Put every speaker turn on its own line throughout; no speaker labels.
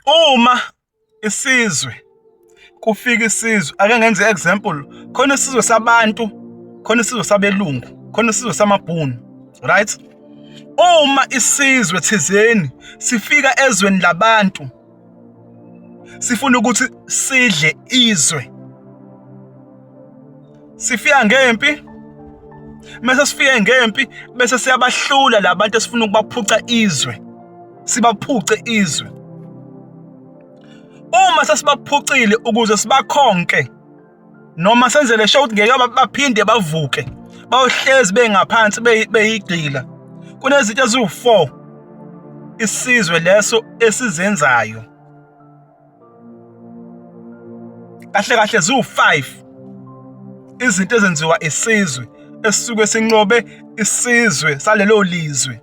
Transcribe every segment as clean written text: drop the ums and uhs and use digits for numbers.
Uma isizwe kufika isizwe, ake ngenze example, khona isizwe sabantu, khona isizwe sabelungu, khona isizwe samabhunu, right? Uma isizwe thizeni sifika ezweni labantu sifuna ukuthi sidle izwe, sifika ngempi, mase sifike ngempi bese siyabahlula labantu esifuna ukubaphuca izwe, sibaphuce izwe. Uma sesibaphucile ukuze sibakhonke noma senzele sure ukuthi ngeke baphinde bavuke, bayohlezi bengaphansi beyigqila. Kunezinto eziwu-4 isizwe leso esizenzayo, kahle kahle ziwu-5 izinto ezenziwa isizwe esisuke sinqobe isizwe salelo lizwe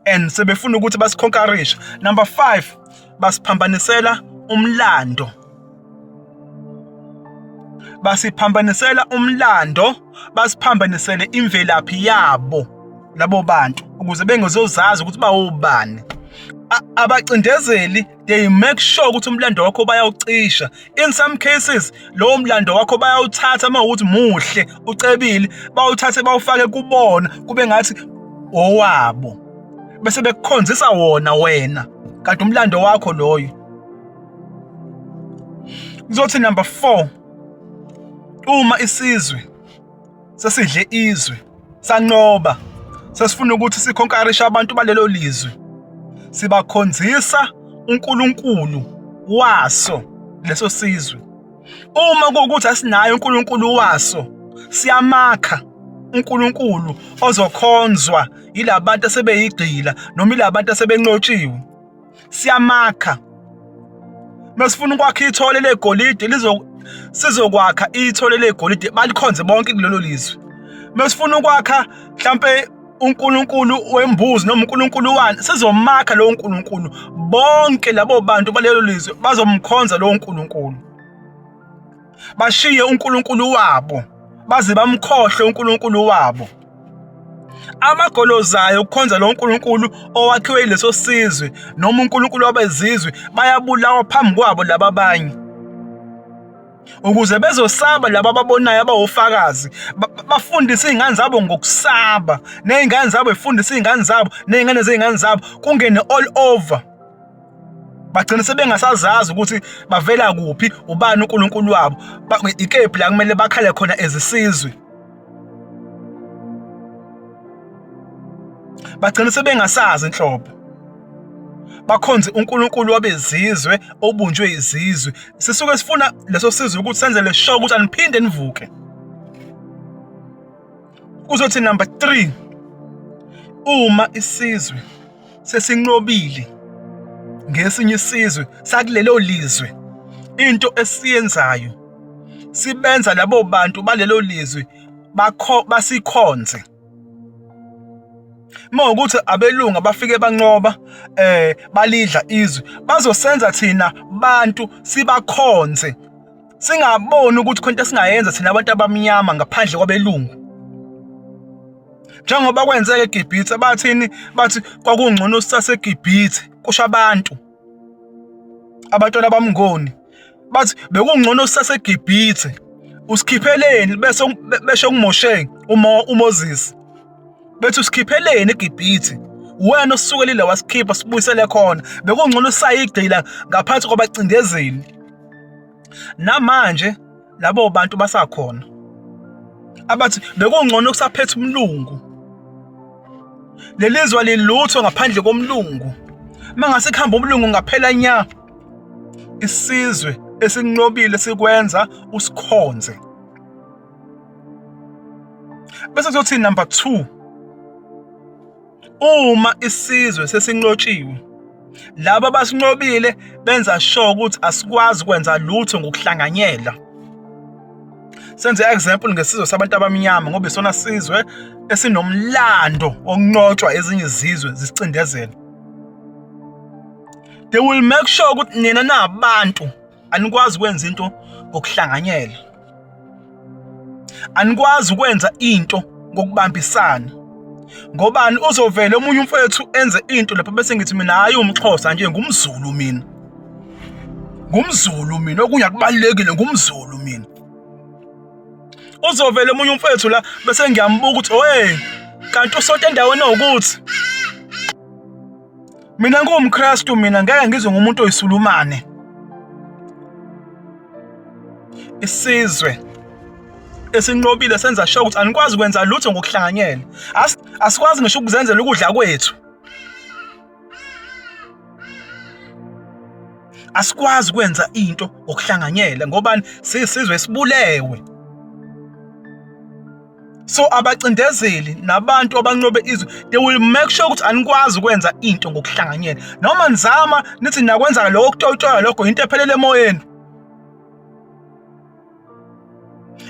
and sebefuna ukuthi basikhonkarishe. Number 5, basiphambanisela umlando, basiphambanisela umlando, basiphambanisele imvelaphi yabo labo bantu ukuze bengezozazi ukuthi bawobani. Abacindezeli, they make sure ukuthi umlando wakho bayawucisha. In some cases lowo mlando wakho bayawuthatha uma ukuthi muhle ucebile, bawuthathe bawufake kubona kube ngathi owabo, bese bekukhonzisa wona wena, kanti umlando wakho loyo. Kuzothi number 4, uma isizwe sesidle izwe sanqoba, sesifuna ukuthi sikhonkarishe abantu balelo lizwe, sibakhonzisa uNkulunkulu waso leso sizwe. Uma kuwukuthi asinaye uNkulunkulu waso, siyamakha uNkulunkulu ozokhonzwa yilabantu asebeyigqila noma yilabantu asebenqotshiwe, siyamakha. Mesifuna ukwakha ithole legolide, lizo sizokwakha ithole legolide balikhonze bonke kulelo lizwe. Mesifuna ukwakha mhlampe uNkulunkulu wembuzi noma uNkulunkulu wani, sizomakha lowo nkulunkulu, bonke labo bantu balelo lizwe bazomkhonza lowo nkulunkulu, bashiye uNkulunkulu wabo, baze bamkhohlwe uNkulunkulu wabo. Amagolozayo ukukhonza lo nkulunkulu owakhiwe yileso sizwe noma uNkulunkulu wabezizwe bayabulawa phambi kwabo laba abanye, ukuze bezosaba laba ababonayo abawofakazi, bafundise iy'ngane zabo ngokusaba, ney'ngane zabo ifundise iy'ngane zabo, ney'ngane zey'ngane zabo, kungene all over, bagcina sebengasazazi ukuthi bavela kuphi, ubani uNkulunkulu wabo, ikephi la kumele bakhale khona ezisizwe. Bagcina sebengasazi inhlobo, bakhonze uNkulunkulu wabezizwe obunjwe izizwe. Sisuke sifuna leso sizwe ukuthi senze le show ukuthi aniphinde nivuke. Kuzothi number 3, uma isizwe sesinqobile ngesinye isizwe sakulelo lizwe, into esiyenzayo sibenza labo bantu balelo lizwe bakho basikhonze. Uma ukuthi abelungu bafike banqoba balidla izwe, bazosenza thina bantu sibakhonze, singaboni ukuthi khona into esingayenza thina abantu abamnyama ngaphandle kwabelungu. Njengoba kwenzeka eGibhithe, bathini? Bathi kwakungcono sisaseGibhithe, kusho abantu abantwana bamngoni, bathi bekungcono sisaseGibhithe, usikhipheleni, bese besho kuMoshe uMoses, bethi usikhipheleni eGibhithe, wena osisukelile wasikhipha, sibuyisele khona, bekungcono sayigcila ngaphansi kwabacindezeli. Namanje labo bantu basakhona abathi bekungcono kusaphethe umlungu, lelizwa lilutho ngaphandle komlungu, mangase kuhamba umlungu ngaphela nya. Isizwe esinqobile sikwenza usikhonze. Bese kuzothi number 2, uma isizwe sesinqotshiwe, laba abasinqobile benza sure ukuthi asikwazi ukwenza lutho ngokuhlanganyela. Senze example ngesizwe sabantu abamnyama, ngoba isona sizwe esinomlando wokunqotshwa ezinye izizwe zisicindezela. They will make sure ukuthi nina nabantu anikwazi ukwenza into ngokuhlanganyela, anikwazi ukwenza into ngokubambisana. Ngobani uzovela omunye umfowethu enze into lapha bese ngithi mina hayi umXhosa nje ngumZulu mina. Ngumzulu mina, okunye akubalulekile, ngumzulu mina. Uzovela omunye umfethu la bese ngiyambuka ukuthi oye kanti usonto endaweni ewukuthi. Mina ngiwumKristu mina ngeke ngizwe ngumuntu oyisulumane. Isizwe esinqobile senza sure ukuthi anikwazi ukwenza lutho ngokuhlanganyela. Asikwazi ngisho ukuzenzela ukudla kwethu. Asikwazi ukwenza into ngokuhlanganyela ngobani sisizwe esibulewe. So abacindezeli nabantu abanqobe izwe they will make sure ukuthi anikwazi ukwenza into ngokuhlanganyela. Noma nizama nithi nakwenza lokho kutoyitoya lokho into ephelele emoyeni.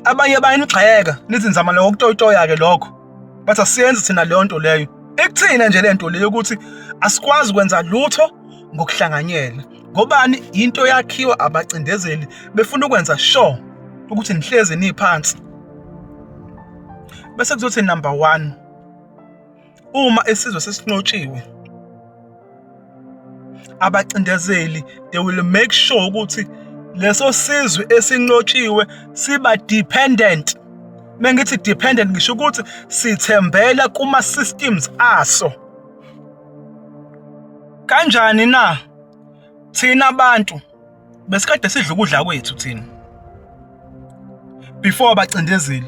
Abanye bayanigxeka nithi nizama lokho kutoyitoya ke lokho. Bathi asiyenzi thina leyo nto leyo. Ikuthina nje lento leyo ukuthi asikwazi ukwenza lutho ngokuhlanganyela. Ngobani into yakhiwa abacindezeli befuna ukwenza sure ukuthi nihlezi niphansi. Bese kuzothi number 1 uma isizwe sesinqotshiwe abacindezeli they will make sure ukuthi leso sizwe esinqotshiwe siba dependent. Mengithi dependent ngisho ukuthi sithembela kuma systems aso. Kanjani na? Thina abantu besikade sidla ukudla kwethu thina before abacindezeli,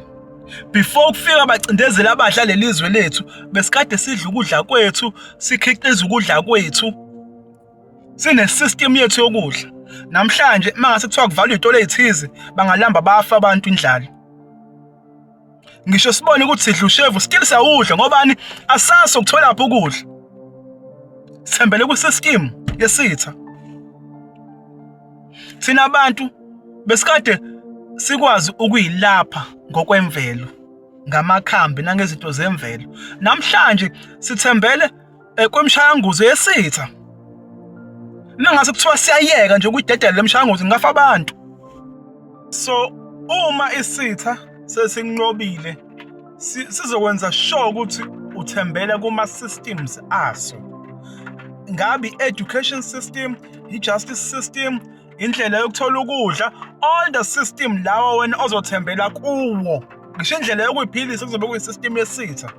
before kufika abacindezeli abadla leli zwe lethu, besikade sidla ukudla kwethu, sikhiqiza ukudla kwethu, sine system yethu yokudla. Namhlanje mangase kuthiwa kuvalwa izitolo ezithize, bangalamba bafa abantu indlala. Ngisho sibone ukuthi sidla ushevu still siyawudla ngobani asazi ukutholaphi ukudla. Sithembele kwi-system yesitha. Thina abantu besikade sikwazi ukuyilapha ngokwemvelo ngamakhambi nangezinto zemvelo. Namhlanje sithembele kwemishayanguzo yesitha. Uma ngase kuthiwa siyayeka nje ukuyidedela le mishanguzo kungafa abantu. So uma isitha sesinqobile sizokwenza sure ukuthi uthembela kuma systems aso. Ngabe i-education system, i-justice system, indlela yokuthola ukudla, all the system lawa wena ozothembela kuwo. Ngisho indlela yokuyiphilisa kuzobe kuyi-system yesitha.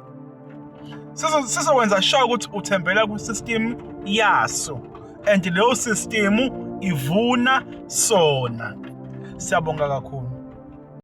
Sizokwenza sure ukuthi uthembela kwi-system yaso and leyo system ivuna sona. Siyabonga kakhulu.